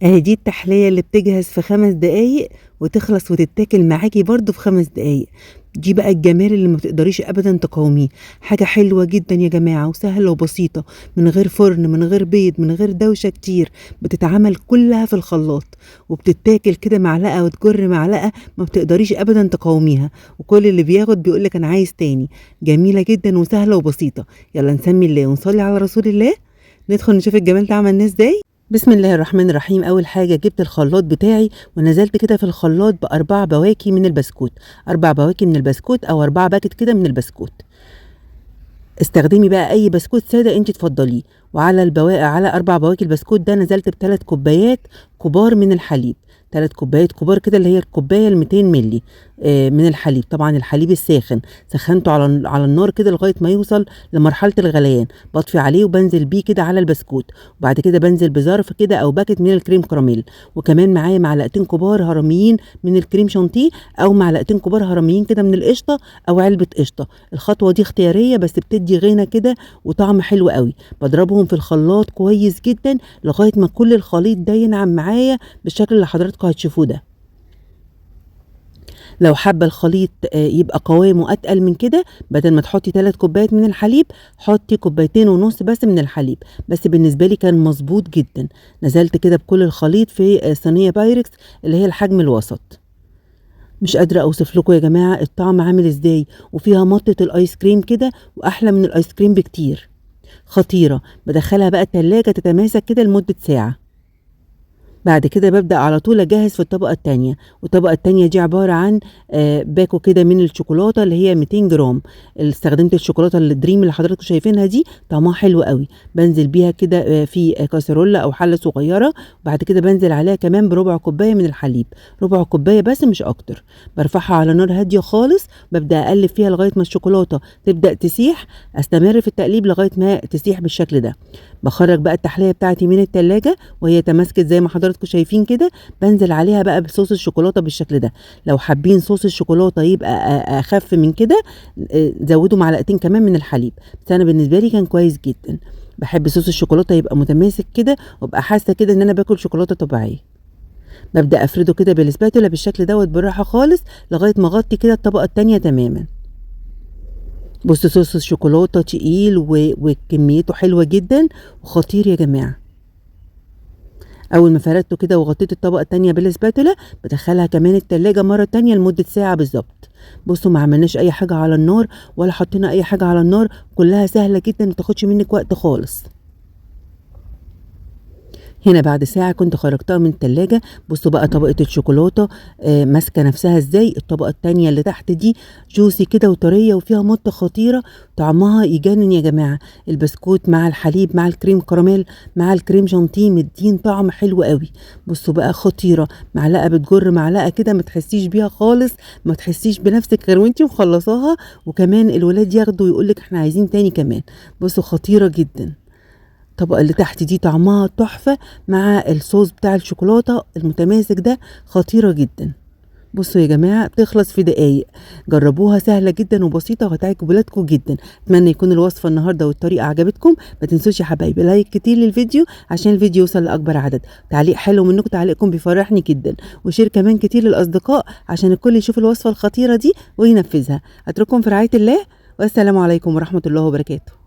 اهي دي التحلية اللي بتجهز في 5 دقايق وتخلص وتتاكل معاكي برضو في 5 دقايق. دي بقى الجمال اللي ما تقدريش ابدا تقاوميه. حاجة حلوة جدا يا جماعة وسهلة وبسيطة، من غير فرن، من غير بيض، من غير دوشة كتير، بتتعمل كلها في الخلاط وبتتاكل كده معلقة وتجر معلقة، ما بتقدريش ابدا تقاوميها، وكل اللي بياخد بيقولك انا عايز تاني. جميلة جدا وسهلة وبسيطة. يلا نسمي الله ونصلي على رسول الله، ندخل نشوف الجمال ده عملناه ازاي. بسم الله الرحمن الرحيم. اول حاجة جبت الخلاط بتاعي ونزلت كده في الخلاط ب4 بواكي من البسكوت، 4 بواكي من البسكوت او 4 باكت كده من البسكوت. استخدمي بقى اي بسكوت ساده انت تفضليه. وعلى البواقي على 4 بواكي البسكوت ده نزلت ب3 كوبايات كبار من الحليب، 3 كوبايات كبار كده اللي هي الكوباية ال 200 مللي من الحليب. طبعا الحليب الساخن سخنته على النار كده لغاية ما يوصل لمرحلة الغليان، بطفي عليه وبنزل بيه كده على البسكوت. وبعد كده بنزل بظرف كده او باكت من الكريم كراميل، وكمان معايا معلقتين كبار هرميين من الكريم شانتيه، او معلقتين كبار هرميين كده من القشطه، او علبة قشطه. الخطوة دي اختيارية بس بتدي غنى كده وطعم حلو قوي. بضربهم في الخلاط كويس جدا لغاية ما كل الخليط ده ينعم معايا بالشكل اللي حضراتكم هتشوفوه ده. لو حابة الخليط يبقى قوامه اتقل من كده، بدل ما تحطي 3 كوبايات من الحليب حطي 2.5 كوباية بس من الحليب، بس بالنسبة لي كان مظبوط جدا. نزلت كده بكل الخليط في صينية بايركس اللي هي الحجم الوسط. مش قادرة اوصف لكم يا جماعة الطعم عامل ازاي، وفيها مطه الايس كريم كده واحلى من الايس كريم بكتير، خطيرة. بدخلها بقى التلاجة تتماسك كده لمدة ساعة. بعد كده ببدأ على طول أجهز في الطبقة التانية، والطبقة التانية دي عبارة عن باكو كده من الشوكولاتة اللي هي 200 جرام. استخدمت الشوكولاتة الدريم اللي حضراتكم شايفينها دي، طعمها حلو قوي. بنزل بيها كده في كاسرولة أو حلة صغيرة، وبعد كده بنزل عليها كمان بربع كوباية من الحليب، ربع كوباية بس مش أكتر. برفعها على نار هادية خالص، ببدأ أقلب فيها لغاية ما الشوكولاتة تبدأ تسيح، أستمر في التقليب لغاية ما تسيح بالشكل ده. بخرج بقى التحلية بتاعتي من التلاجة وهي تماسكت زي ما حضراتكم شايفين كده. بنزل عليها بقى بصوص الشوكولاتة بالشكل ده. لو حابين صوص الشوكولاتة يبقى اخف من كده زودوا معلقتين كمان من الحليب، بس انا بالنسبة لي كان كويس جدا. بحب صوص الشوكولاتة يبقى متماسك كده وابقى حاسه كده ان انا باكل شوكولاتة طبيعية. ببدا افرده كده بالسباتولا بالشكل دوت بالراحة خالص لغاية ما اغطي كده الطبقة التانية تماما. بصوا صوص الشوكولاتة تقيل وكميته حلوة جدا وخطير يا جماعة. اول ما فردته كده وغطيت الطبقة التانية بالسباتولا بدخلها كمان التلاجة مرة تانية لمدة ساعة بالظبط. بصوا ما عملناش اي حاجة على النار ولا حطينا اي حاجة على النار، كلها سهلة جدا ما تاخدش منك وقت خالص. هنا بعد ساعة كنت خرجتها من التلاجة. بصوا بقى طبقة الشوكولاتة ماسكة نفسها ازاي. الطبقة التانية اللي تحت دي جوسي كده وطرية وفيها مطة خطيرة، طعمها يجنن يا جماعة. البسكوت مع الحليب مع الكريم كراميل مع الكريم شانتيه مدين طعم حلو قوي. بصوا بقى خطيرة، معلقة بتجر معلقة كده ما تحسيش بيها خالص، ما تحسيش بنفسك غير وانتي مخلصاها، وكمان الولاد ياخدوا ويقولك احنا عايزين تاني كمان. بصوا خطيرة جدا. الطبقة اللي تحت دي طعمها تحفة مع الصوص بتاع الشوكولاتة المتماسك ده، خطيرة جدا. بصوا يا جماعة بتخلص في دقايق، جربوها سهلة جدا وبسيطة وهتعجب ولادكم جدا. اتمنى يكون الوصفة النهاردة والطريقة عجبتكم. ما تنسوش يا حبايبي like كتير للفيديو عشان الفيديو يوصل لأكبر عدد. تعليق حلو منكم، تعليقكم بيفرحني جدا، و share كمان كتير للأصدقاء عشان الكل يشوف الوصفة الخطيرة دي وينفذها. أترككم في رعاية الله، والسلام عليكم ورحمة الله وبركاته.